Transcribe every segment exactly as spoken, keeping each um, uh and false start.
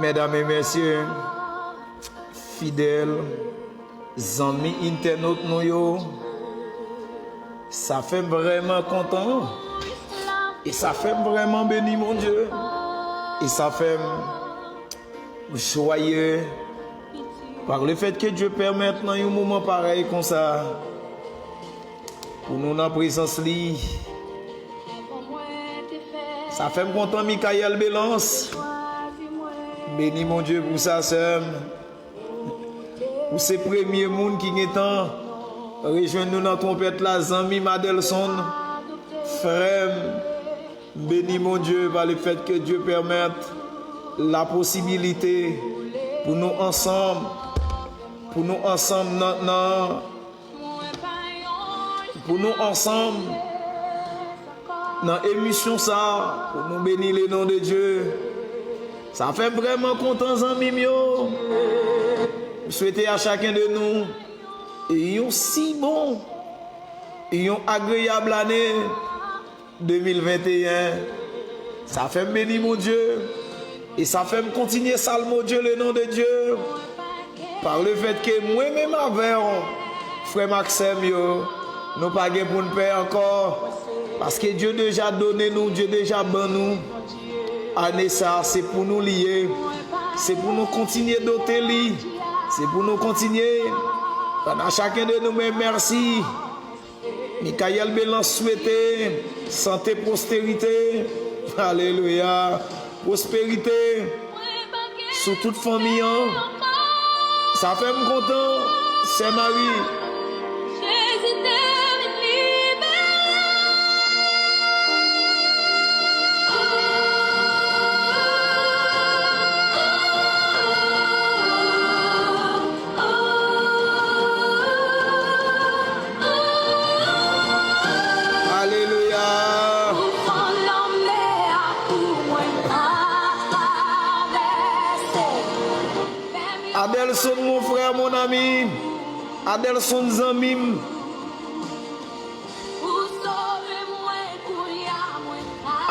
Medam e mesye, fidèl, zanmi entènot nou yo, sa fè m vrèman kontan. E sa fè m vrèman beni Bondye. E sa fè m jwaye par le fait que Dieu permèt nan yon moman parèy konsa pou nou nan prezans li. Sa fè m kontan, Michael Belance. Beni Bondye pou sa, sè m. Ou se premye moun ki gentan rejwenn nou nan twonpèt la, zanmi m Adelson, frè m. M beni Bondye par le fait que Dieu permèt la posibilite pou nou ansanm, pou nou ansanm nan, nan, pou nou ansanm nan emisyon sa, pou nou beni le non de Dye. Sa fè m vrèman kontan, zanmi m yo. M swete a chaken de nou yon si bon, yon agreyab lane de mil venteyen. Sa fè m beni Bondye. E sa fè m kontinye salmo Dye, le non de Dye. Par le fait que mwen menm avè w, frè m ak sè m yo, nou pa gen pou n pè ankò. Paske Dye deja donnen nou, Dye deja ban nou. Ane sa, se pou nou li ye. Se pou nou kontinye dote li. Se pou nou kontinye. Pandan chaken de nou, men mèsi. Michael Belance swete sante, pwosterite, alelouya, pwosperite sou tout fanmi an. Sa fè m kontan, sè Mari. Alelouya. Adelson, mon frè, mon ami. Adelson, zanmi m.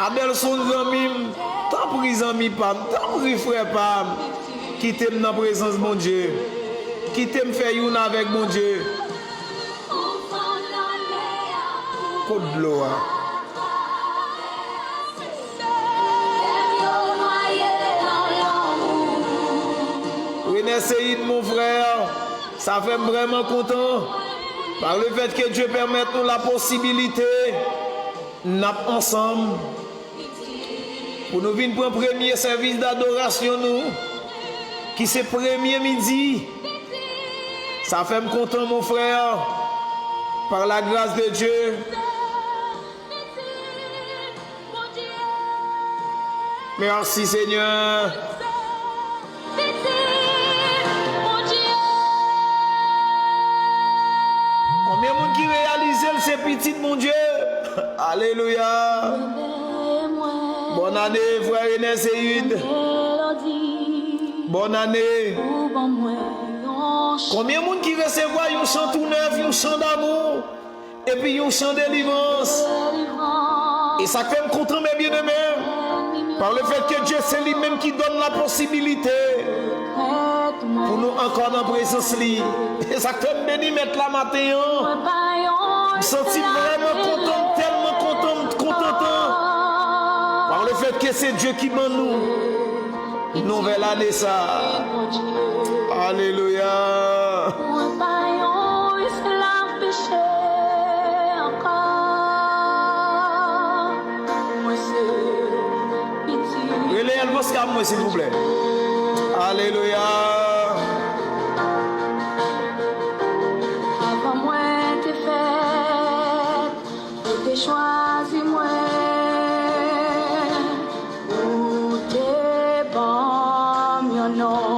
Adelson, zanmi m, tanpri, zanmi pa m, tanpri, frè pa m, kite m nan prezans Bondye. Kite m fè youn avèk Bondye. Kot dlo a? Rene Seyid, mon frè, sa fè m vrèman kontan. Par le fait que Dieu permèt nou la posibilite, n ap ansanm pou nou vin pran premye sèvis dadorasyon nou, ki se premye midi. Sa fè m kontan, mon frè, par la grâce de Dieu. Mèsi, Senyè. Konbyen moun ki reyalize l se pitit Bondye? Alelouya. Bòn ane, frè René Seyid. Bòn ane. Konbyen moun ki resevwa yon chan tou nèf, yon chan damou? Epi yon chan delivrans. E sa k fè m kontan, mes bien-aimés, par le fait que Dieu se li menm ki donn la posibilite pou nou ankò nan prezans li. E sa k fè m beni Mèt la maten an. M santi m vrèman kontan, m tèlman kontan, m kontan tan. Par le fait que se Dye ki ban nou nouvèl ane sa. Alelouya. Mwen pa yon esklav peche ankò. Mwen se pitit. Rele Elvans Cam mwen, silvouplè. Alelouya. Avan mwen te fèt, ou te chwazi mwen. Ou te ban m yon non.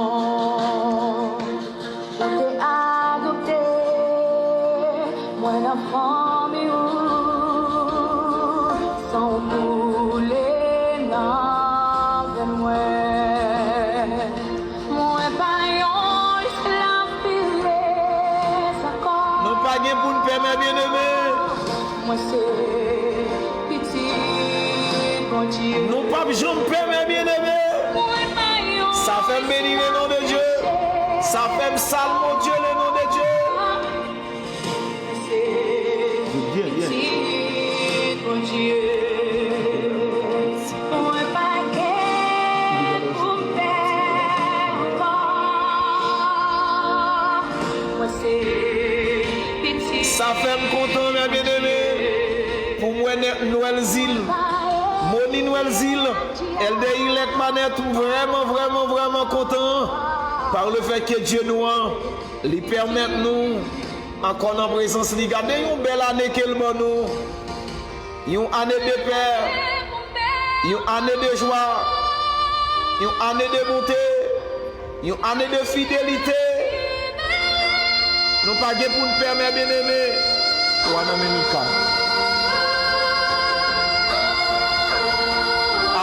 Ou te adopte mwen nan fanmi ou. San w koule nan venn mwen. Mwen pa yon esklav pi rès ankò. Nou pa gen pou n pè, mes bien-aimés. Mwen se pitit Bondye. Nou p ap janm pè, mes bien-aimés. Mwen pa yon. Sa Fè m beni le non de Dye. Sa fè m salmo Dye le non de Dye. Byen, byen. Sa fè m kontan, mè byeneme, pou m wè Nwèl Zil, Moni Nwèl Zil, Èldè Ilèk Manèt, ou vrèman, vrèman, vrèman kontan par le fait que Dye nou an, li pèmèt nou ankò nan prezans li. Gade yon bèl ane ke l ban nou. Yon ane de pè, yon ane de jwa, yon ane de bonte, yon ane de fidelite. Nou pa gen pou n pè, mè byeneme. Wa nan men Mika.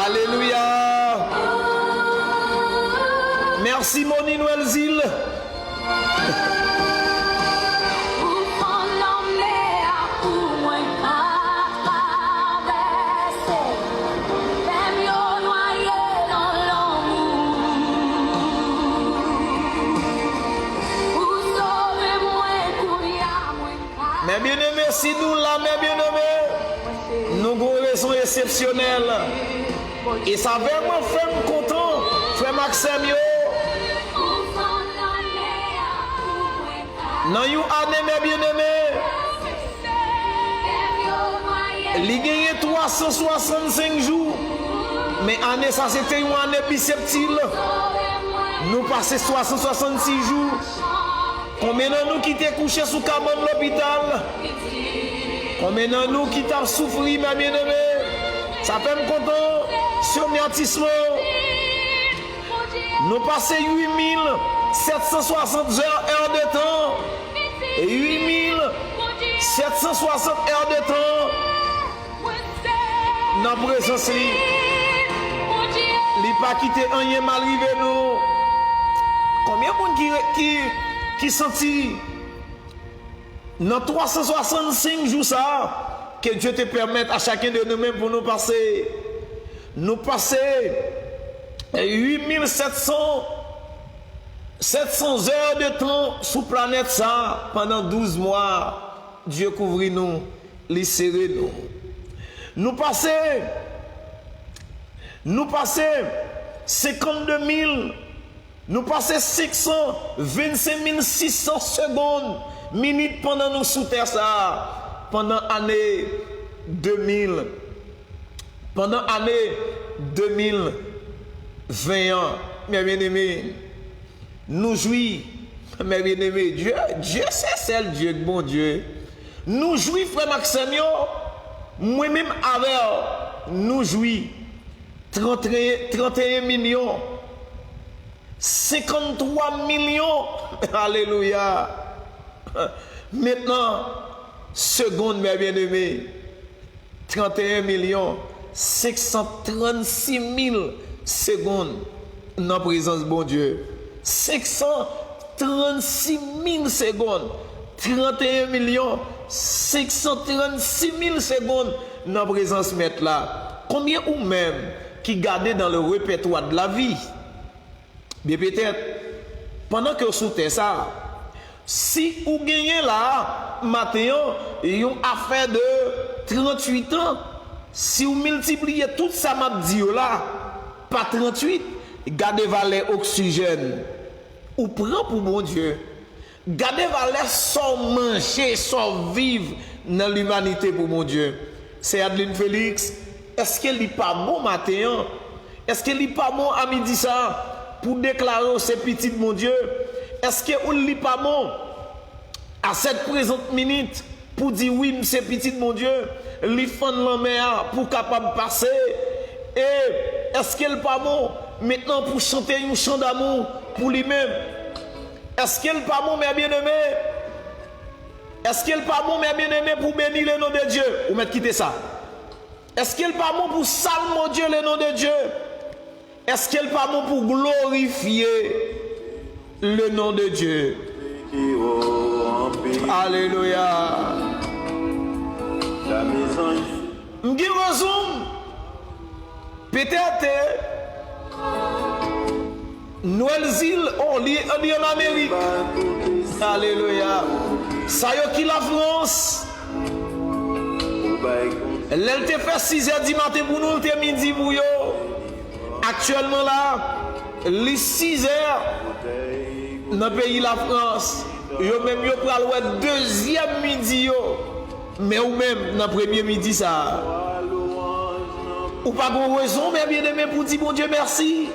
Alelouya. Mèsi, Moni Nwèl Zil. Ou fè lanmè a pou mwen ka travèse. Fè m yo nwaye nan lanmou. Ou sove mwen kounye a mwen ka. Mè byeneme, si nou la, mè byeneme, nou gon rezon eksepsyonèl. E sa vrèman fè m kontan, frè m ak sè m yo. Nan yon ane, mè byeneme, li genyen twa san swasannsenk jou. Men ane sa se te yon ane biseptil. Nou pase twa san swasannsis jou. Konbyen nan nou ki te kouche sou kabann lopital? Konbyen nan nou ki t ap soufri, mè byeneme? Sa fè m kontan, Sonia Tismo. Nou pase uit mil sèt san swasant zè, è de tan. Uit mil sèt san swasant è de tan nan prezans li. Li pa kite anyen mal rive nou. Konbyen moun ki, ki, ki santi nan twa san swasannsenk jou sa a, ke Dye te pèmèt a chaken de nou menm pou nou pase, nou pase uit mil sèt san, sèt san zè de tan sou planèt sa a pandan douz mwa. Dye kouvri nou, li sere nou. Nou pase, nou pase senkannde mil Nou pase senk san vennsenk mil sis san segonn, minit pandan nou sou tè sa a, pandan ane de mil, pandan ane de mil ven an, mè byeneme, nou jwi, mè byeneme, Dye, Dye se sèl Dye k Bondye. Nou jwi, frè m ak sè m yo, mwen menm avè w, nou jwi. Tranteyen, tranteyen milyon, senkanntwa milyon. Alelouya. Mentnan, segonn, mè byeneme, tranteyen milyon senk san trannsis mil segonn nan prezans Bondye. Senk san trannsis mil segonn. Tranteyen milyon senk san trannsis mil segonn nan prezans Mèt la. Konbyen ou menm ki gade dans le repertoire de la vie? Byen petèt, pandan ke w sou tè sa a, si ou genyen la a, maten an, yon afè de tranntuit an, si w miltipliye tout sa m ap di yo la pa tranntuit, gade valè oksijèn ou pran pou Bondye. Gade valè sa w manje, sa w viv nan limanite pou Bondye. Sè Adeline Félix, èske li pa bon maten an? Èske li pa bon a midi sa a pou deklare w se pitit Bondye? Èske ou, li pa bon a sèt prezant minit pou di, wi, m se pitit Bondye, li fann lanmè a pou w kapab pase? E èske l pa bon mentnan pou chante yon chan damou pou li menm? Èske l pa bon, mè byeneme? Èske l pa bon, mè byeneme, pou beni le non de Dye? Ou mèt kite sa. Èske l pa bon pou salmo Dye le non de Dye? Èske l pa bon pou glorifye le non de Dye? Alelouya. M gen rezon. Petèt, Nwèl Zil, oh, li, li ann Amerik. Alelouya. Sa yo ki Lafrans. Lè l te fè sizè di maten pou nou, l te midi pou yo. Aktyèlman la, li sizè nan peyi Lafrans. Yo menm yo pral wè dezyèm midi yo. Men ou menm, nan premye midi sa a, ou pa gon rezon, mè byeneme, pou di Bondye mèsi?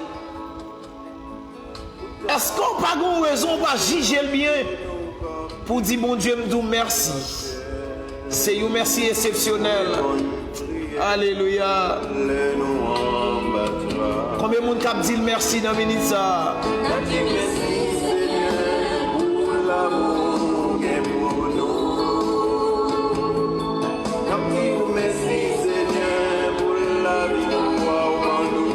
Èske w pa gon rezon, w pa jije l byen pou di Bondye m di w mèsi? Se yon mèsi eksepsyonèl. Alelouya. Konbyen moun k ap di l mèsi nan minit sa a? N ap di w mèsi, Senyè, pou lanmou w gen pou nou. N ap di w mèsi, Senyè, pou lavi w ban nou.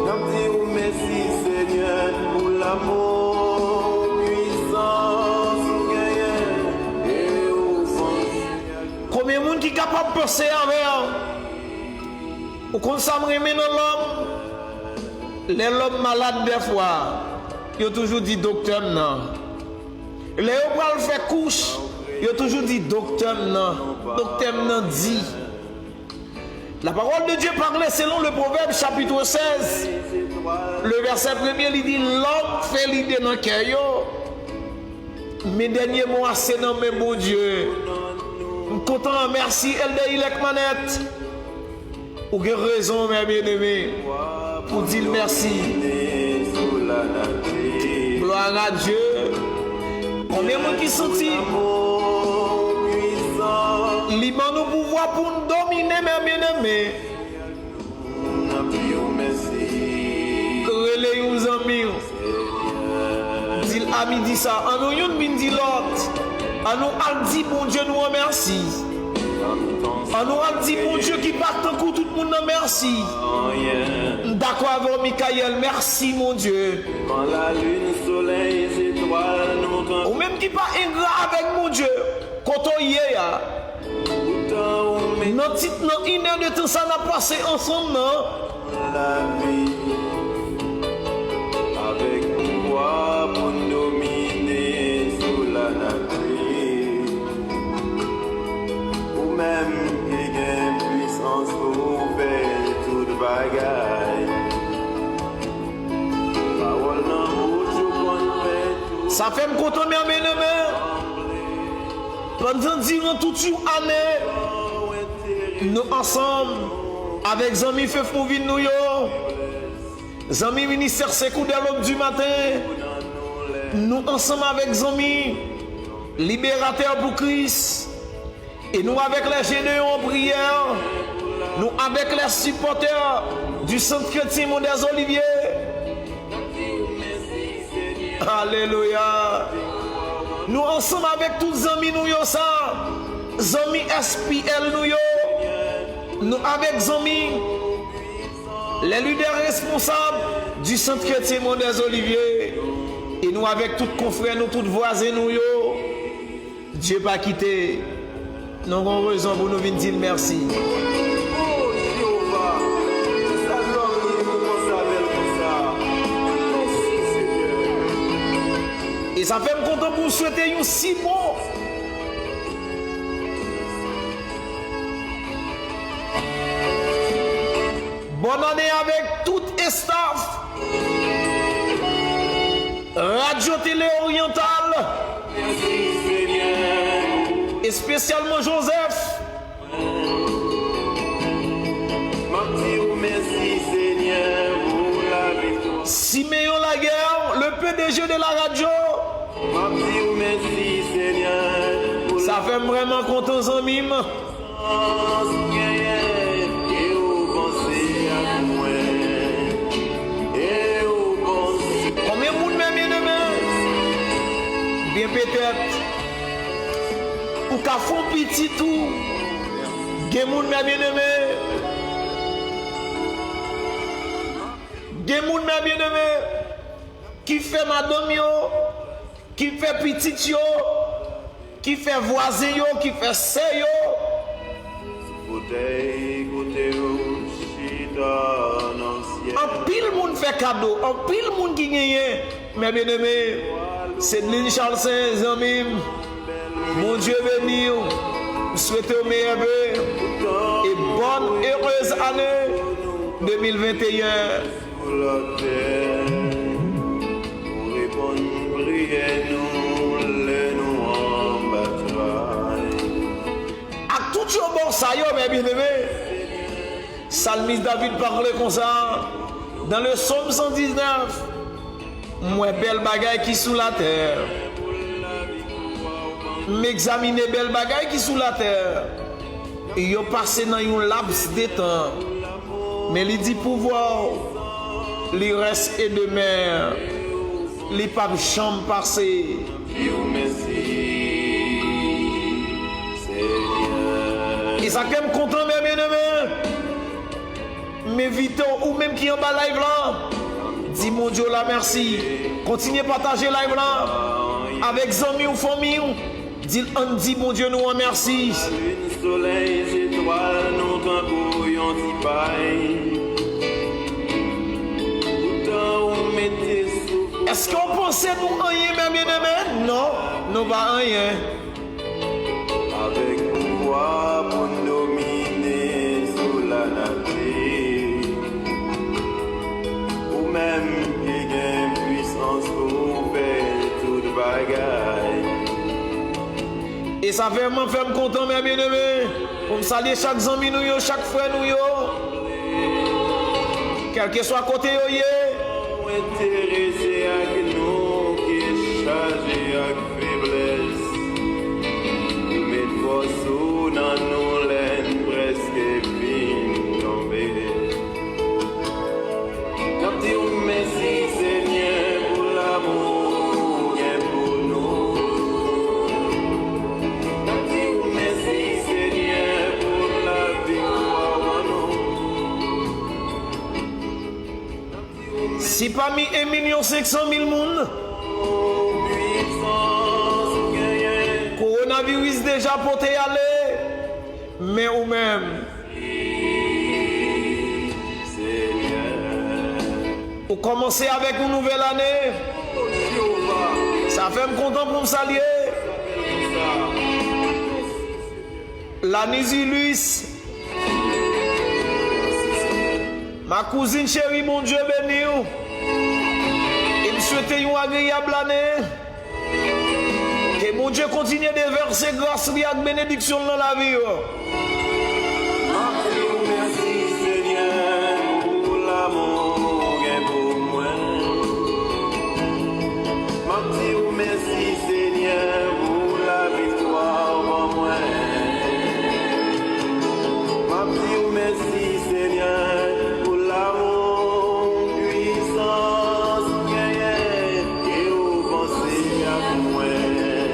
N ap di w mèsi, Senyè, pou lanmou, pwisans ou genyen e ou fè. Konbyen moun ki kapab panse avè m? Ou konn sa m renmen nan lòm? Lè lòm malad dèfwa, yo toujou di doktè m nan. Lè yo pral fè kouch, yo toujou di doktè m nan, doktè m nan di. La parole de Dieu parle selon le Proverbe chapitre seize, le verset premier, li di, lòm fè lide nan kè yo, men dènye mo a se nan men Bondye. M kontan, mèsi Èldè Ilèk Manèt. Ou gen rezon, mè byeneme, pou di l mèsi. Gloire à Dieu. Konbyen moun ki santi li ban nou pouvwa pou n domine, mè byeneme? Rele yon zanmi w. Di l a midi sa, annou youn vin di lòt. Annou al di Bondye nou an mèsi. Annou al di Bondye ki pa tankou tout moun nan mèsi. M dakò avè w, Mikayèl. Mèsi, Bondye. Ou menm ki pa engra avèk Bondye, kote w ye a. Nan tit, nan inè de tan sa n ap pase ansanm nan. Lavi avèk pouvwa pou n domine sou lanati. Ou menm ki gen pwisans pou w fè tout bagay. Pawòl nan bouch ou konn fè tout. Sa fè m kontan, mè byeneme. Pandan diran tout yon ane, nou ansanm avèk zanmi Fefou Vin nou yo, zanmi Ministè Sekou dè Lòb di Maten, nou ansanm avèk zanmi Liberatè pou Kris, e nou avèk lè Jedeyon an priyè, nou avèk lè sipòtè di Sant Kretyen Mont des Oliviers. Alelouya. Nou ansanm avèk tout zanmi nou yo sa, zanmi S P L nou yo, nou avèk zanmi, les leaders responsables du Centre Chrétien Mont des Oliviers, e nou avèk tout konfrè nou, tout vwazen nou yo. Dye pa kite. Nou gon rezon pou nou vin di l mèsi. O Jewova, kisa lòm ye pou w panse avè l konsa? Mèsi, Senyè. E sa fè m kontan pou m swete yon si bon bòn ane avèk tout estaf Radyo Tele Oryantal, espesyalman Joseph. M ap di w mèsi, Senyè, pou lavi. Simeon Laguerre, le P D G de la radio. M ap di w mèsi, Senyè, pou sa fè m vrèman kontan, zanmi m. Sans genyen, e ou panse ak mwen, e ou panse. Konbyen moun, mè byeneme? Byen petèt, ou ka fè yon pitit ou. Gen moun, mè byeneme. Gen moun, mè byeneme, ki fè madanm yo, ki fè pitit yo, ki fè vwazen yo, ki fè sè yo. Sou fotèy kote w chita nan syèl. Anpil moun fè kado, anpil moun ki genyen. Mè byeneme, Sedlin Charlsen, zanmi m, Bondye beni w. M swete w meyè ve e bòn erez ane de mil venteyen. Sou latè, ou reponn priyè nou lè nou an batay. Ak tout yo bon sa yo, mè byeneme, salmis David pale konsa, dans le psaume cent dix-neuf, m wè bèl bagay ki sou latè. M egzamine bèl bagay ki sou latè. Yo pase nan yon laps de tan. Men li di pouvwa w, li rès e demè, li p ap janm pase. Di w mèsi, Senyè. E sa k fè m kontan, mè byeneme. M envite w, ou menm ki anba live la, di Bondye w la mèsi. Kontinye pataje live la avèk zanmi w, fanmi w. Di l, ann di Bondye nou an mèsi. Lalin, solèy, zetwal, nou tankou yon ti pay. Poutan ou mete souf. Èske w panse nou anyen, mè byeneme? Non, nou pa anyen. Avèk pouvwa pou n domine sou lanati. Ou menm ki gen pwisans pou w fè tout bagay. E sa vrèman fè m kontan, mè byeneme, pou m salye chak zanmi nou yo, chak frè nou yo, kèlkeswa kote yo ye. Ou enterese ak nou ki chaje ak feblès. Ou met fòs ou nan nou lè n prèske fin tonbe. N ap di w mèsi, Senyè, pou lamou ou gen pou nou. N ap di w mèsi, Senyè, pou laviktwa w ban nou. Si pami en milyon senk san mil moun, kowonaviris deja pote ale, men ou menm, ou kòmanse avèk yon nouvèl ane. Sa fè m kontan pou m salye Lanizi Luis, ma kouzin cheri, Bondye beni w. E m swete yon agreyab lane. Ke Bondye kontinye devèse gras li ak benediksyon l nan lavi w. M ap di w mèsi, Senyè, pou lamou ou gen pou mwen. M ap di w mèsi, Senyè, pou laviktwa w ban mwen. M ap di w mèsi, Senyè, pou lamou, pwisans ou genyen. E ou panse ak mwen.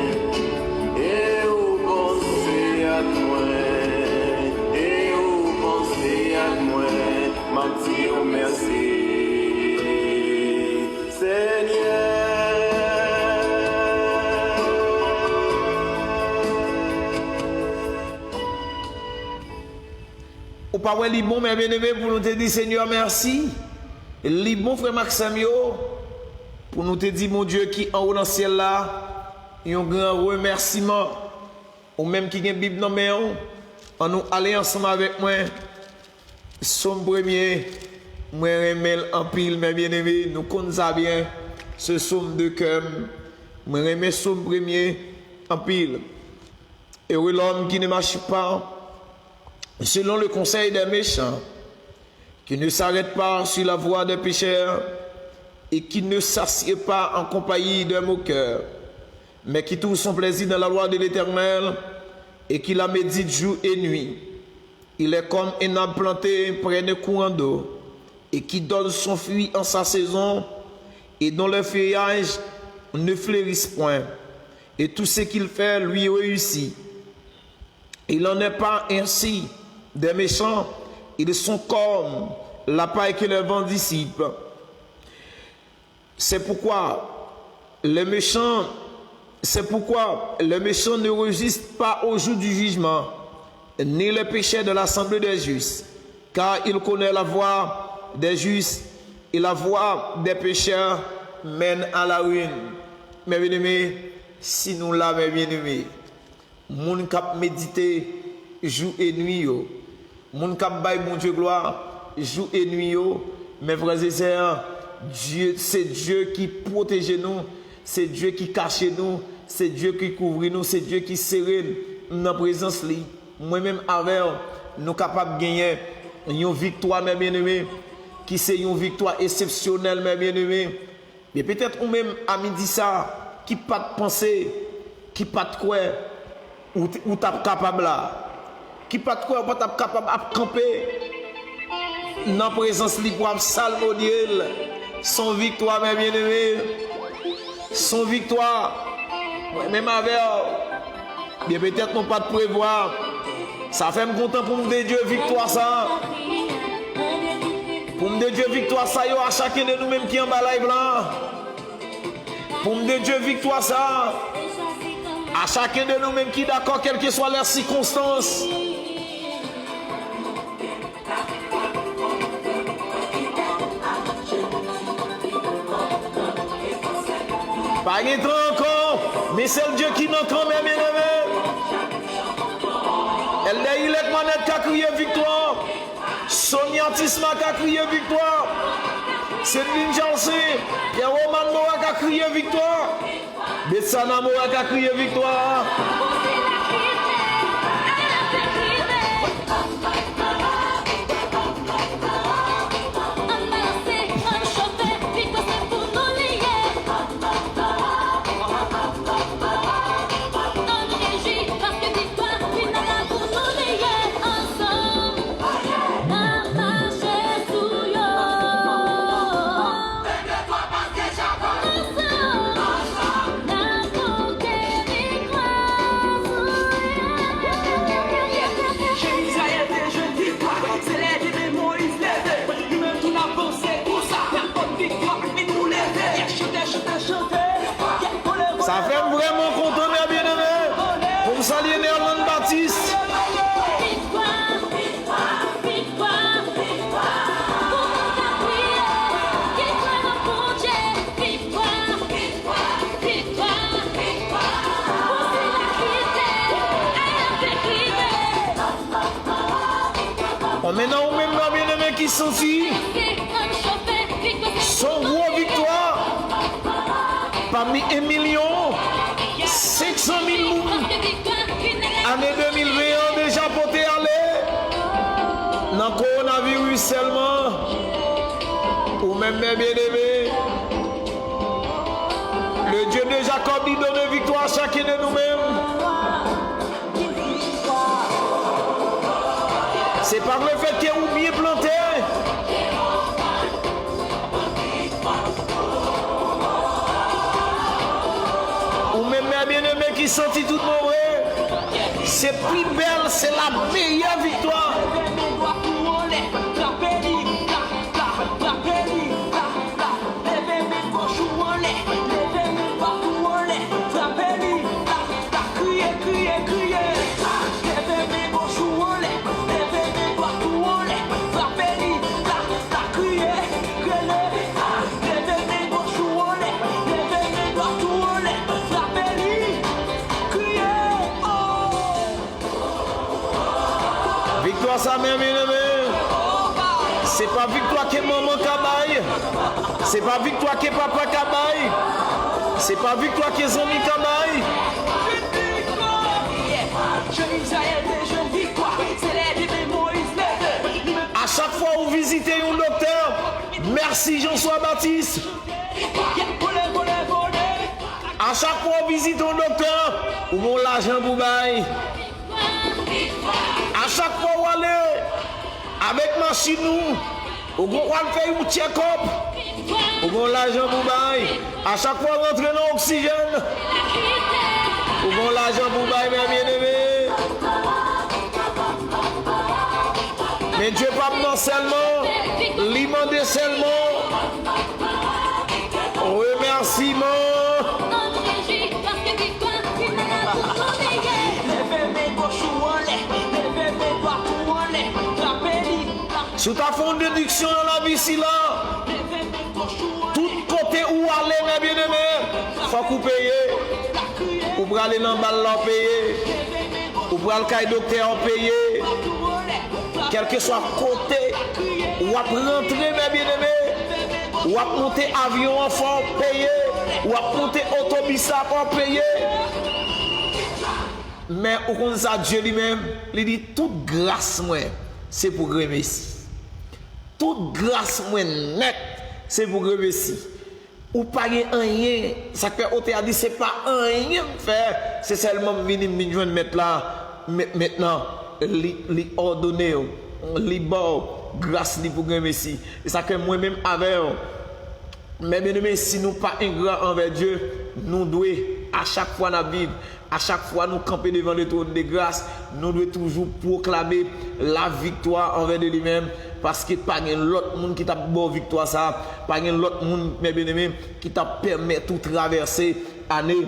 E ou panse ak mwen. E ou panse ak mwen. M ap di w mèsi, Senyè. Ou pa wè li bon, mè byeneme, pou nou te di Senyè mèsi? Li bon, frè m ak sè m yo, pou nou te di Bondye ki anwo nan syèl la yon gran remèsiman. Ou menm ki gen Bib nan men w, ann nou ale ansanm avèk mwen. Sòm premye, mwen renmen l anpil, mè byeneme, nou konn sa byen. Se sòm de kè m. Mwen renmen Sòm premye anpil. Heureux l'homme qui ne marche pas selon le conseil des méchants, qui ne s'arrête pas sur la voie des pécheurs et qui ne s'assied pas en compagnie des moqueurs, mais qui trouve son plaisir dans la loi de l'Éternel et qui la médite jour et nuit. Il est comme un arbre planté près d'un courant d'eau et qui donne son fruit en sa saison et dont les feuillages ne fleurissent point, et tout ce qu'il fait lui réussit. Il n'en est pas ainsi des méchants, ils sont comme la paille que le vent dissipe. C'est pourquoi les méchants, c'est pourquoi les méchants ne résistent pas au jour du jugement, ni les pécheurs de l'assemblée des justes, car il connaît la voie des justes, Et la voix des pécheurs mène à la ruine. Mes bien-aimés, si nou la, mes bien-aimés, moun k ap medite jou e nwi yo, moun k ap bay Bondye glwa jou e nwi yo, mes frères et sœurs, Dieu, se Dieu ki pwoteje nou, se Dieu ki kache nou, se Dieu ki kouvri nou, se Dieu ki sere n nan prezans li. Mwen menm avè w, nou kapab genyen yon viktwa, mes bien-aimés, ki se yon viktwa eksepsyonèl, mes bien-aimés. Men petèt ou menm, a midi sa, ki pa t panse, ki pa t kwè, ou t-, ou t ap kapab la, ki pa t kwè ou pa t ap kapab ap kanpe nan prezans li pou ap salmodye l. Se yon viktwa, mes bien-aimés. Se yon viktwa. Mwen menm avè w. Byen, petèt nou pa t prevwa. Sa fè m kontan pou m dedye viktwa sa. Pou m dedye viktwa sa yo a chaken de nou menm ki anba live la. Pou m dedye viktwa sa a chaken de nou menm ki dakò, kèlkeswa lè sikonstans. Pa gen tan ankò, men sèl Dye ki nan kan, mes bien-aimés. Elder Ilek Manette ka kriye viktwa. Sonia Tisma ka kriye viktwa. Sedlin Charlesy, Pierre Roman Morin ka kriye viktwa. Betsana Morin ka kriye viktwa. Sa fè m vrèman kontan, mes bien-aimés, pou m salye Nerlande Baptiste. Bon, men nan ou menm, mes bien-aimés, ki santi se yon gwo viktwa pami en milyon senk san mil moun ane de mil ven an deja pote ale nan kowonaviris sèlman. Ou menm, mes bien-aimés, le Dieu de Jacob, li done viktwa a chaken de nou menm. Se pa lefètke ou byen plante. Ou menm, mes bien-aimés, ki santi tout bon vre. Se pi bèl, se la meyè viktwa. Leve men goch ou anlè, leve men dwat ou anlè, frape li, la, la, kriye, kriye, kriye. Leve men goch ou anlè, leve men dwat ou anlè, frape li, la, la, kriye, rele. Leve men goch ou anlè, leve men dwat ou anlè, frape li, kriye, oh. Viktwa sa, mes bien-aimés, se pa viktwa ke manman ka bay, se pa viktwa ke papa ka bay, se pa viktwa ke zanmi ka bay. A chak fwa ou vizite yon doktè, mèsi Jean Sois Baptiste. A chak fwa ou vizite yon doktè, ou gen yon lajan pou bay. A chak fwa ou ale avèk machin ou, ou gon, ou al fè yon check-up, ou gon lajan pou bay. A chak fwa ou rantre nan oksijèn, ou gon lajan pou bay, mes bien-aimés. Men Dye p ap ban sèlman, li mande sèlman. Remèsiman. Si w ta fè yon dediksyon nan lavi sila, prale nan bal la, w peye. Ou pral kay doktè, w peye. Kèlkeswa kote w ap rantre, mè byeneme, w ap moute avyon an, fò w peye. W ap moute otobis la, fò w peye. Men ou konn sa, Dye li menm, li di, tout gras mwen, se pou grenmesi. Tout gras mwen nèt, se pou grenmesi. Ou pa gen anyen. Sa k fè otè a di, se pa anyen m fè, se sèlman m vini, m vin jwenn Mèt la. Men, mentnan, li, li òdone w, li ba w gras li pou grenmesi. E sa k fè mwen menm avè w, mè byeneme, si nou pa engra anvè Dye, nou dwe, a chak fwa n ap viv, a chak fwa nou kanpe devan le trône de grâce, nou dwe toujou pwoklame laviktwa anvè de li menm, paske pa gen lòt moun ki t ap ba w viktwa sa a, pa gen lòt moun, mè byeneme, ki t ap pèmèt ou travèse ane,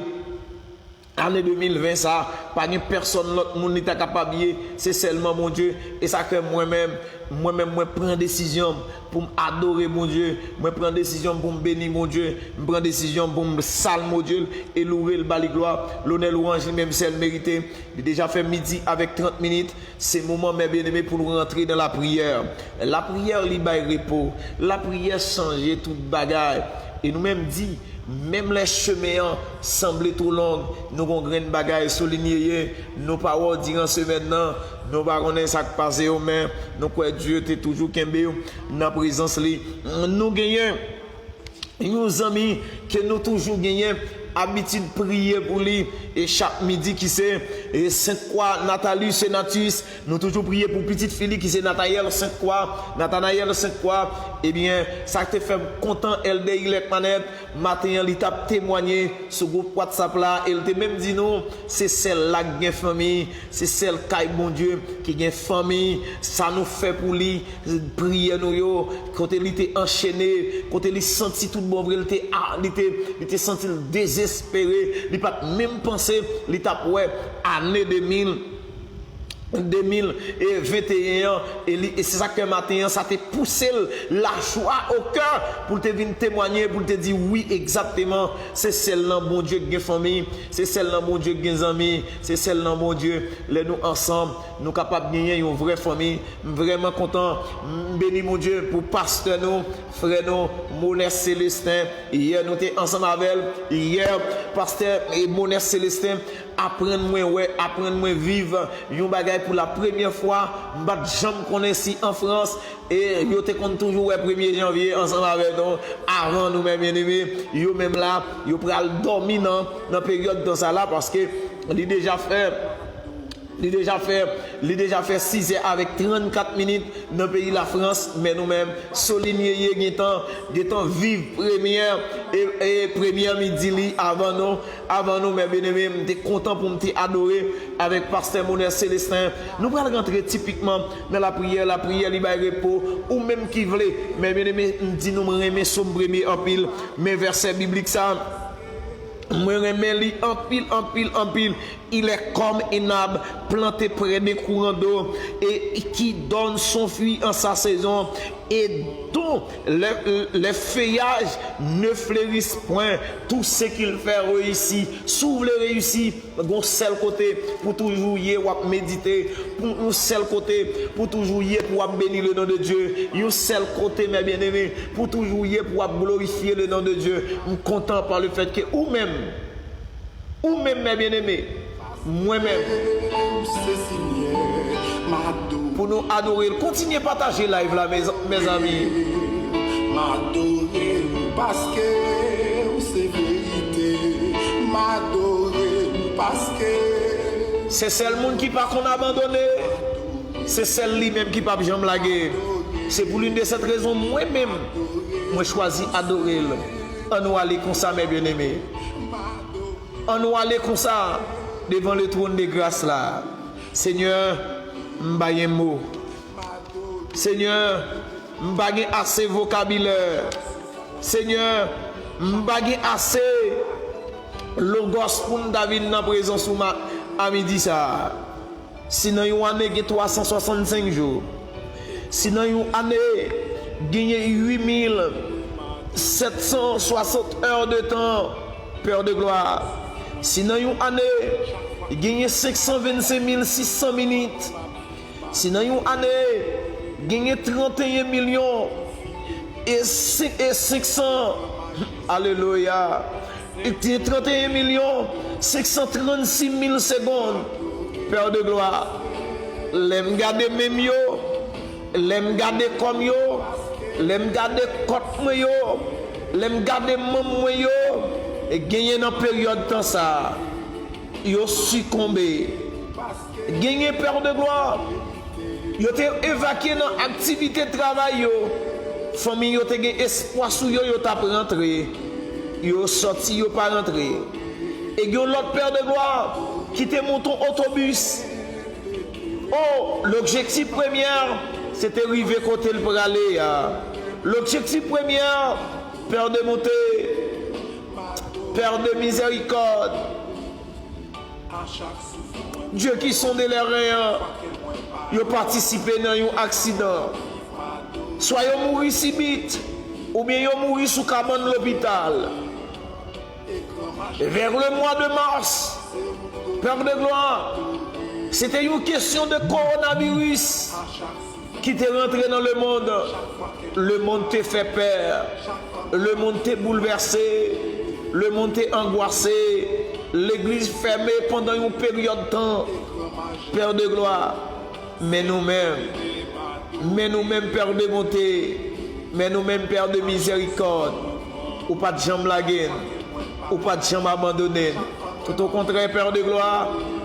ane de mil ven sa a, pa gen pèsonn lòt moun li ta kapab ye, se sèlman Bondye. E sa k fè mwen menm, mwen menm, mwen pran desizyon m pou m adore Bondye. Mwen pran desizyon m pou m beni Bondye. M pran desizyon m pou m salmodye l e louwe l, ba li glwa, lonè, lwanj li menm sèl merite. Li deja fè midi avèk trant minit. Se moman, mè byeneme, pou nou rantre nan lapriyè. Lapriyè, li bay repo. Lapriyè chanje tout bagay. E nou menm di, menm lè chemen an sanble twò long, nou gon grenn bagay solinyeye, nou pa wè w diran semèn nan, nou pa konnen sa k pase w, men nou kwè Dye te toujou kenbe w nan prezans li. Nou genyen yon zanmi ke nou toujou genyen abitid priye pou li, e chak midi, ki se, e, Sent Kwa Natalie Senatus. Nou toujou priye pou pitit fi li ki se Natayèl Sent Kwa, Natanayèl Sent Kwa. Ebyen, sa te fè m kontan, Èldè Ilèk Manèt, maten an, li t ap temwanye sou gwoup WhatsApp la, e l te menm di nou, se sèl la k gen fanmi, se sèl kay Bondye ki gen fanmi. Sa nou fè pou li, priyè nou yo, kote li te anchene, kote li santi tout bon vre, li te, a, li te, li te santi l dezespere, li pa t menm panse li t ap wè ane de mil, de mil venteyen an, e li, e se sa k fè maten an, sa te pouse l, lajwa o kè, pou l te vin temwanye, pou l te di, wi, egzakteman, se sèl nan Bondye k gen fanmi, se sèl nan Bondye k gen zanmi, se sèl nan Bondye, lè nou ansanm, nou kapab genyen yon vrè fanmi. M vrèman kontan, m beni Bondye pou pastè nou, frè nou, Monès Célestin. Yè, nou te ansanm avè l. Yè, pastè, e, Monès Célestin aprann mwen wè, aprann mwen viv yon bagay pou la premyè fwa. M pa t janm konnen si an Frans, e, yo te konn toujou wè premye janvye ansanm avè nou, avan nou, mè byeneme, yo menm la, yo pral dòmi nan, nan peryòd tan sa la, paske li deja fè, li deja fè, li deja fè sizè avèk trannkat minit nan peyi Lafrans, men nou menm, solinyeye gentan, gentan viv premyè, e, e premyè midi li avan nou, avan nou, mè byeneme, m te kontan pou m te adore avèk pastè Monès Célestin. Nou pral rantre tipikman nan lapriyè, lapriyè li bay repo, ou menm ki vle, mè byeneme, m di nou m renmen Sòm premye anpil, men vèsè biblik sa, mwen renmen li anpil, anpil, anpil. Il est comme un arbre planté près d'un courant d'eau et qui donne son fruit en sa saison et dont les, les feuillages ne fleurissent point. Tout ce qu'il fait réussit. Si w vle reyisi, gon sèl kote pou toujou ye w ap medite, pou yon sèl kote pou toujou ye pou w ap beni le nom de Dieu, yon sèl kote, mè byeneme, pou toujou ye pou w ap glorifye le nom de Dieu. M kontan pa le fèt ke ou menm, ou menm, mè byeneme, mwen menm, pou nou adore l. Kontinye pataje live la, mezanmi. M adore w paske w se verite. M adore w paske se sèl moun ki pa konn abandone. Se sèl li menm ki p ap janm lage. Se pou l'une de cette raison, mwen menm, mwen chwazi adore l. Ann nou ale konsa, mè byeneme. Ann nou ale konsa devan le trône de grâce la. Senyè, m pa gen mo. Senyè, m pa gen ase vokabilè. Senyè, m pa gen ase logòs pou m ta vin nan prezans ou ma-, a midi sa a. Si nan yon ane gen twa san swasannsenk jou, si nan yon ane genyen uit mil sèt san swasant è de tan, Pè de glwa, Si nan yon ane, genyen senk san vennsenk mil sis san minit, si nan yon ane, genyen tranteyen milyon e senk, e senk san, alelouya, genyen tranteyen milyon senk san trannsis mil segonn, Pè de glwa, lè m gade men m yo, lè m gade kò m yo, lè m gade kòt mwen yo, lè m gade manm mwen yo, genyen nan peryòd tan sa a, yo sikonbe. Genyen, Pè de glwa, yo te evakye nan aktivite travay yo. Fanmi yo te gen espwa sou yo, yo t ap rantre. Yo sòti, yo pa rantre. E gen yon lòt, Pè de glwa, ki te monte yon otobis. Oh, lobjektif premyè, se te rive kote l prale a. Lobjektif premyè, Pè de bonte, Pè de mizèrikòd, Dye ki sonde lè ren an, yo patisipe nan yon aksidan. Swa yo mouri sibit, oubyen yo mouri sou kabann lopital. Vers le mois de mars, Pè de glwa, se te yon kesyon de kowonaviris ki te rantre nan lemonn. Lemonn te fè pè. Lemonn te boulvèse. Lemonn te angwase. Legliz fèmen pandan yon peryòd tan. Pè de glwa, men nou menm, men nou menm, Pè de bonte, men nou menm, Pè de mizèrikòd, ou pa t janm lage n, ou pa t janm abandone n. Toutokontrè, Pè de glwa,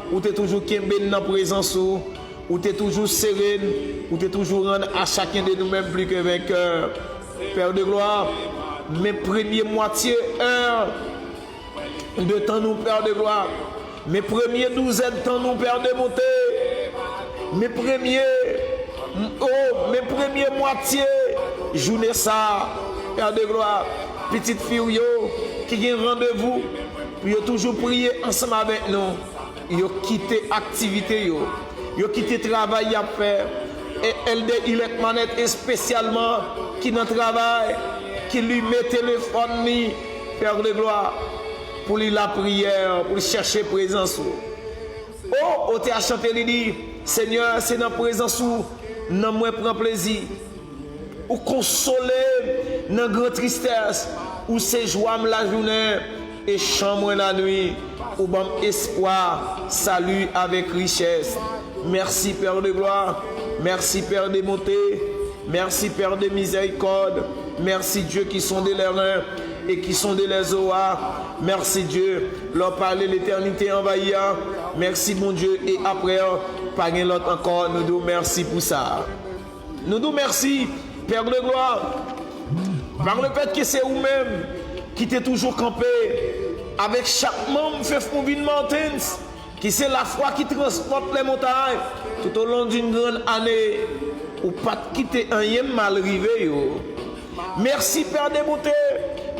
ou te toujou kenbe n nan prezans ou, ou te toujou sere n, ou te toujou rann a chacun de nous mêmes plus que vainqueur. Pè de glwa, men premye mwatye è de tan nou, Pè de glwa. Men premye douzèn tan nou, Pè de bonte. Men premye, oh, men premye mwatye jounen sa a, Pè de glwa. Pitit fi w yo ki gen randevou pou yo toujou priye ansanm avèk nou, yo kite aktivite yo, yo kite travay y ap fè. E Èldè Ilèk Manèt espesyalman ki nan travay, ki limen telefòn li, Pè de glwa, pou li lapriyè, pou l chèche prezans ou. O, otè a chante, li di, Senyè, se nan prezans ou nanm mwen pran plezi. Ou konsole m nan gran tristès. Ou se jwa m lajounen e chan mwen lannuit. Ou ban m espwa, sali avèk richès. Mèsi, Pè de glwa. Mèsi, Pè de bonte. Mèsi, Pè de mizèrikòd. Mèsi, Dye ki sonde lè ren e ki sonde lè zo a. Mèsi, Dye. Lè w pale, letènite anvayi a. Mèsi, Bondye. E apre, pa gen lòt ankò. Nou di w mèsi pou sa. Nou di w mèsi, Pè de glwa, pa le fèt ke se ou menm ki te toujou kanpe avèk chak manm Fefou Vin Martins, ki se lafwa ki transpòte lè montay tout au long d'une grande année. Ou pa t kite anyen mal rive yo. Mèsi, Pè de bonte,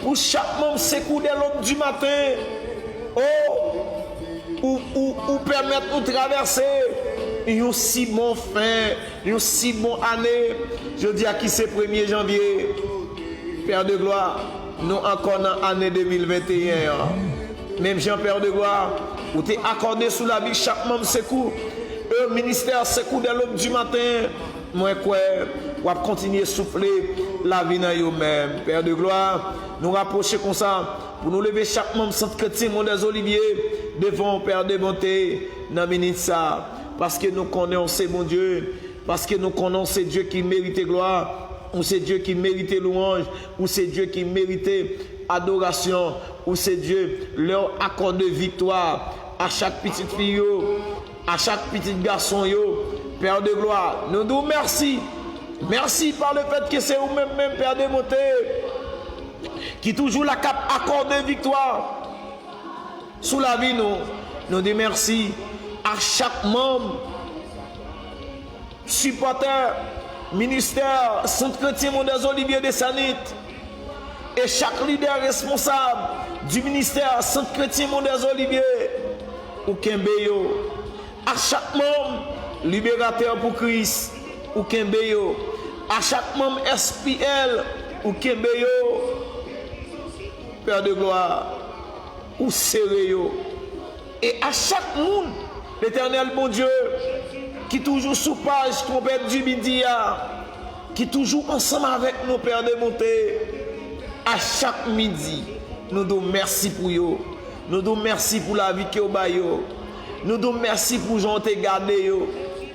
pou chak manm Sekou dè lòb di maten. O, ou, ou, ou pèmèt nou travèse yon si bon fen, yon si bon ane. Jodi a ki se premye janvye, Pè de glwa, nou ankò nan ane de mil venteyen an. Menm jan, Pè de glwa, ou te akòde sou lavi chak manm Sekou, e ministè Sekou dè lòb di maten, mwen kwè w ap kontinye soufle lavi nan yo menm. Pè de glwa, nou rapwoche konsa, pou nou leve chak manm Sant Kretyen Mont des Oliviers devan w, Pè de bonte, nan minit sa, paske nou konnen w se Bondye, paske nou konnen w se Dye ki merite glwa, ou se Dye ki merite lwanj, ou se Dye ki merite adorasyon, ou se Dye, lè w akòde viktwa a chak pitit fi yo, a chak pitit gason yo, Pè de glwa, nou di w mèsi. Mèsi pa le fèt ke se ou menm menm, Pè de bonte, ki toujou la k ap akòde viktwa sou lavi nou. Nou di mèsi a chak manm, sipòtè ministè Sant Kretyen Mont des Oliviers de Sanit e chak lidè responsab di ministè Sant Kretyen Mont des Oliviers, ou kenbe yo. A chak manm Liberatè pou Kris, ou kenbe yo. A chak manm S P L, ou kenbe yo. Pè de glwa, ou sere yo. E a chak moun, Letènèl Bondye, ki toujou sou paj Twonpèt di Midi a, ki toujou ansanm avèk nou, Pè de Bonte, a chak midi, nou di w mèsi pou yo. Nou di w mèsi pou lavi ke w ba yo. Nou di w mèsi pou jan w te gade yo.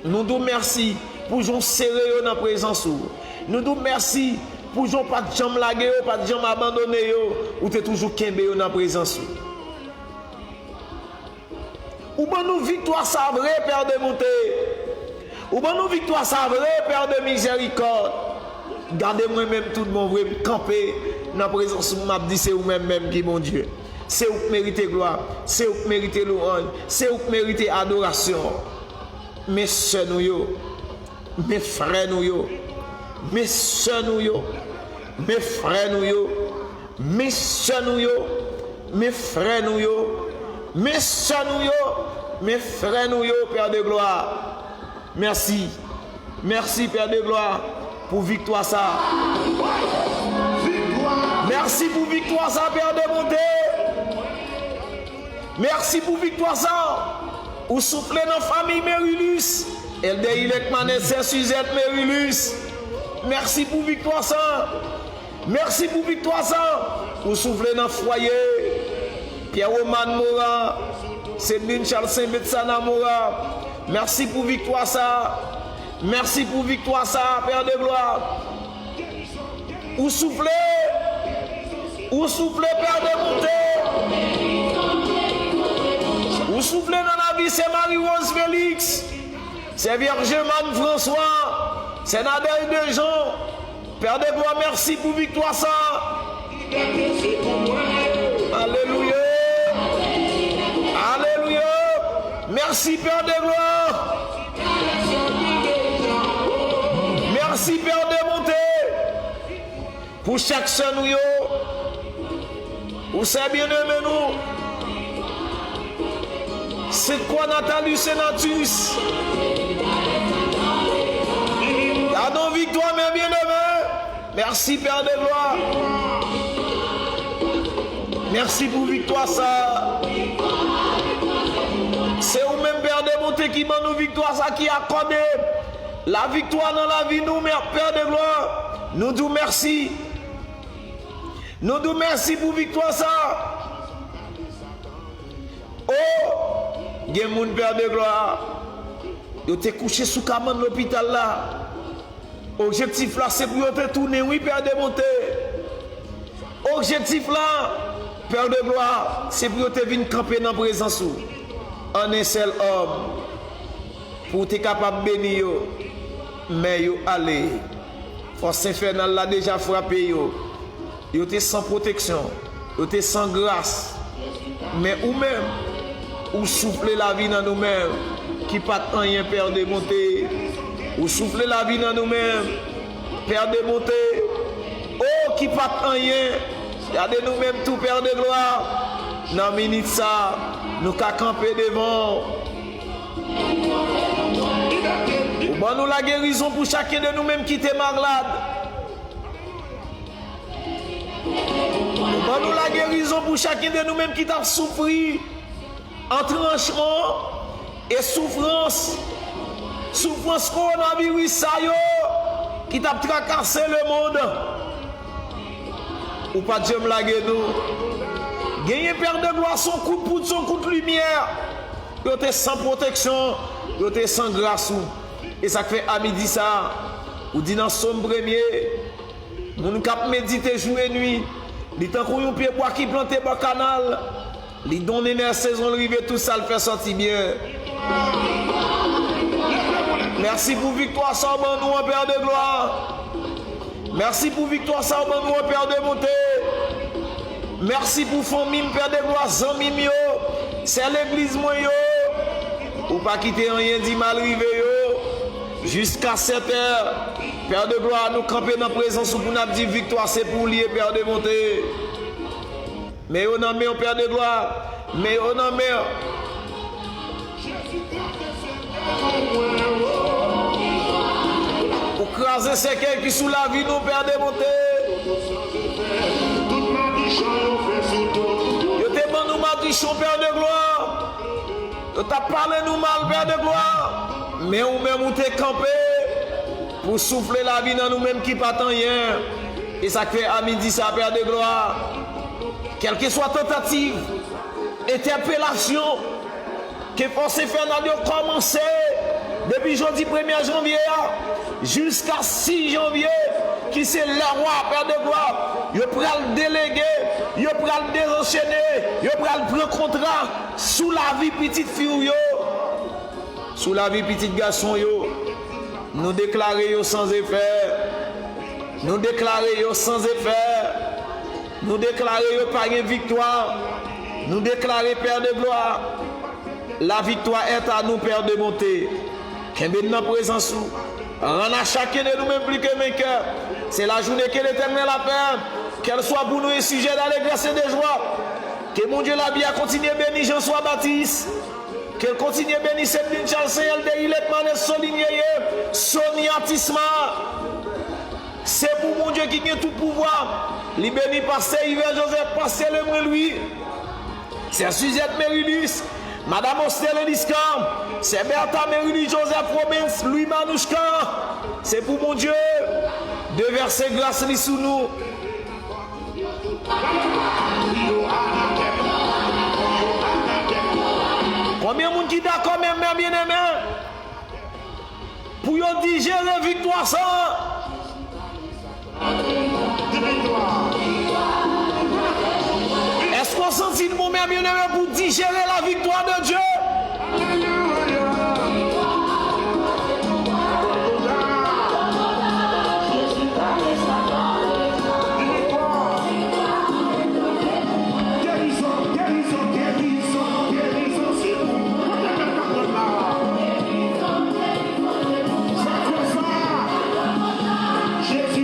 Nou di w mèsi pou jan w sere yo nan prezans ou. Nou di w mèsi pou jan w pa t janm lage yo, pa t janm abandone yo, ou te toujou kenbe yo nan prezans ou. Ou ban nou viktwa sa vre, Pè de bonte. Ou ban nou viktwa sa vre, Pè de mizèrikòd. Gade mwen menm tout bon vre, m kanpe nan prezans ou, m ap di se ou menm menm ki Bondye. Se ou k merite glwa, se ou k merite lwanj, se ou k merite adorasyon. Men sè nou yo, men frè nou yo, men sè nou yo, men frè nou yo, men sè nou yo, men frè nou yo, men sè nou yo, men frè nou yo, Pè de glwa. Mèsi. Mèsi, Pè de glwa, pou viktwa sa. Mèsi pou viktwa sa, Pè de bonte. Mèsi pou viktwa sa. Ou soufle nan fanmi Merilus. Èldè Ilèk Manèt, Sè Sizèt Merilus. Mèsi pou viktwa sa. Mèsi pou viktwa sa. Ou soufle nan fwaye Pyè Woman Mora, Sedlin Chal Senbet Sana Mora. Mèsi pou viktwa sa. Mèsi pou viktwa sa, Pè de glwa. Ou soufle. Ou soufle, Pè de bonte. Ou soufle nan lavi Sè Mari Wòz Feliks, Sè Vyèj Jemàn Franswa, Sè Nadèy Dejan. Pè de glwa, mèsi pou viktwa sa. Alelouya. Alelouya. Mèsi, Pè de glwa. Mèsi, Pè de bonte, pou chak sè nou yo. Pou sè byeneme nou, Sent Kwa Natalis Senatus. Gade yon viktwa, men byeneme. Mèsi, Pè de glwa. Mèsi pou viktwa sa. Se ou menm, Pè de bonte, ki ban nou viktwa sa, ki akòde laviktwa nan lavi nou, men Pè de glwa, nou di w mèsi. Nou di w mèsi pou viktwa sa. O, gen moun, Pè de glwa, yo te kouche sou kabann lopital la. Objektif la, se pou yo te tounen, wi, Pè de bonte. Objektif la, Pè de glwa, se pou yo te vin kanpe nan prezans ou, an en sèl òm, pou w te kapab beni yo. Men yo ale. Fòs enfènal la deja frape yo. Yo te san pwoteksyon. Yo te san gras. Men ou menm, ou soufle lavi nan nou menm, ki pa t anyen, Pè de bonte. Ou soufle lavi nan nou menm, Pè de bonte. O, ki pa t anyen. Gade nou menm tou, Pè de glwa. Nan minit sa, nou ka kanpe devan w. Ou ban nou lagerizon pou chaken de nou menm ki te malad. Ou ban nou lagerizon pou chaken de nou menm ki t ap soufri an tranchman e soufrans, soufrans kowonaviris sa yo ki t ap trakase lemonn. Ou pa t janm lage nou. Genyen, Pè de glwa, se yon kout poud, se yon kout limyè. Yo te san pwoteksyon, yo te san gras ou. E sa k fè a midi sa, ou di nan Sòm premye, moun k ap medite jou e nwi, li tankou yon pyebwa ki plante bò kanal, li donnen lè sezon l rive, tout sa l fè sòti byen. Mèsi pou viktwa sa w ban nou an, Pè de glwa. Mèsi pou viktwa sa w ban nou an, Pè de bonte. Mèsi pou fanmi m, Pè de glwa, zanmi m yo, sè legliz mwen yo. Ou pa kite anyen di mal rive yo. Jiska sèt è, Pè de glwa, nou kanpe nan prezans ou pou n ap di viktwa se pou w li ye, Pè de bonte. Men yo nan men w, Pè de glwa. Men yo nan men w. Ou kraze sèkèy ki sou lavi nou, Pè de bonte. Yo te ban nou madichon, Pè de glwa. T ap pale nou mal, Pè de glwa, men ou menm ou te kanpe pou soufle lavi nan nou menm ki pa t anyen. E sa k fè a midi sa, Pè de glwa, kèlkeswa tantativ, entèpelasyon ke fòs enfènal yo kòmanse depi jodi premye janvye a jiska sis janvye, ki se lè wa, Pè de glwa, yo pral delege, yo pral dezanchene, yo pral pran kontra sou lavi pitit fi w yo, sou lavi pitit gason yo. Nou deklare yo san efè. Nou deklare yo san efè. Nou deklare yo pa gen viktwa. Nou deklare, Pè de glwa, la victoire est à nous, Père de bonté. Kenbe n nan prezans ou. Rann a chacun de nous même plus que vainqueur. C'est la journée que l'Éternel a fait. Qu'elle soit pour nous un sujet d'allégresse et de joie. Ke Bondye lavi a kontinye beni Jean Sois Baptiste. Ke l kontinye beni Setlin Charles, Seyèl Derilet, Manès Solin Yeye, Sonia Tisma. Se pou Bondye ki gen tout pouvwa. Li beni Pastè Yvè Joseph, Pastè Lebrun Louis, Sè Suzette Merilis, Madam Ostelle Eliscan, Sè Bertha Merilis Joseph Robens, Louis Manouchka. Se pou Bondye devèse gras li sou nou. Konbyen moun ki dakò, men, men byeneme, pou yo dijere viktwa sa? Èske w santi l bon, men byeneme, pou dijere la viktwa de Dye?